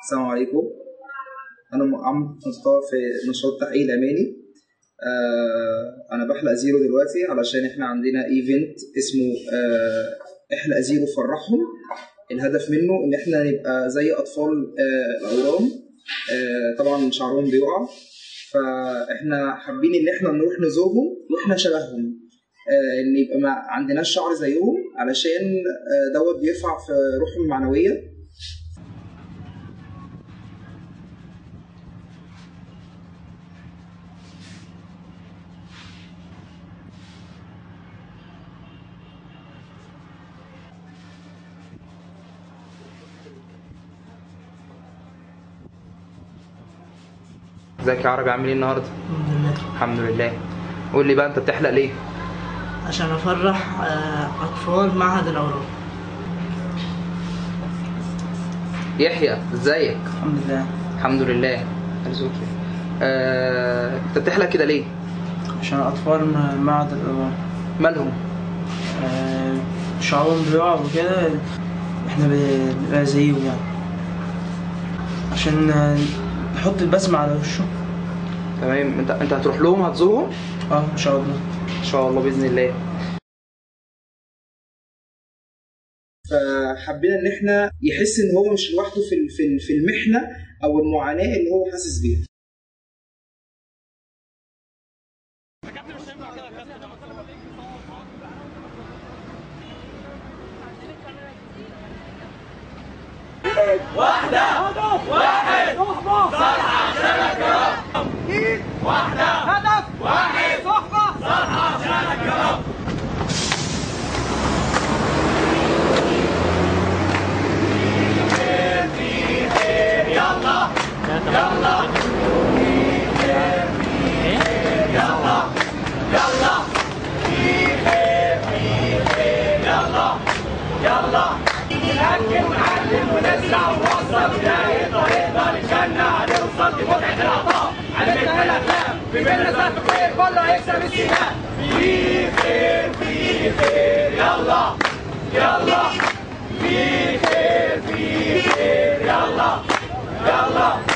السلام عليكم، انا عمرو متطوع في نشاط تحقيق الاماني. انا بحلق zero دلوقتي علشان احنا عندنا event اسمه احلق zero فرحهم. الهدف منه ان احنا نبقى زي اطفال الاورام، طبعا شعرهم بيقع، فاحنا حابين ان احنا نروح نزورهم واحنا شبههم، ان يبقى ما عندناش شعر زيهم، علشان دوت بيرفع في روحهم المعنوية. ازيك يا عربي، عامل ايه النهارده؟ الحمد لله. الحمد لله. قول لي بقى، انت بتحلق ليه؟ عشان افرح اطفال معهد الاورام. يحيى ازيك؟ الحمد لله. الحمد لله. انت بتحلق كده ليه؟ عشان اطفال معهد الاورام. مالهم؟ شعرهم بيقع وكده، احنا بنبقى زيهم يعني، عشان نحط البسمة على وشه. تمام. انت هتروح لهم، هتزورهم؟ ان شاء الله. ان شاء الله باذن الله. فحبينا ان احنا يحس ان هو مش لوحده في المحنة او المعاناة اللي هو حاسس بيها. واحدة واحد صالحة عشانك يا رب. واحدة هدف واحد صحبة صالحة عشانك يا رب. في خير يلا يلا، في خير في خير يلا يلا، في خير في خير يلا يلا. نأكل ونعلم ونزرع ونوصل بداية طريقنا للجنة، هنوصل لمتعة العطاء، علمتنا الأخلاق، في بينا صرف خير كله هيكسب السباق. في خير في خير يلا يلا، في خير في خير يلا يلا.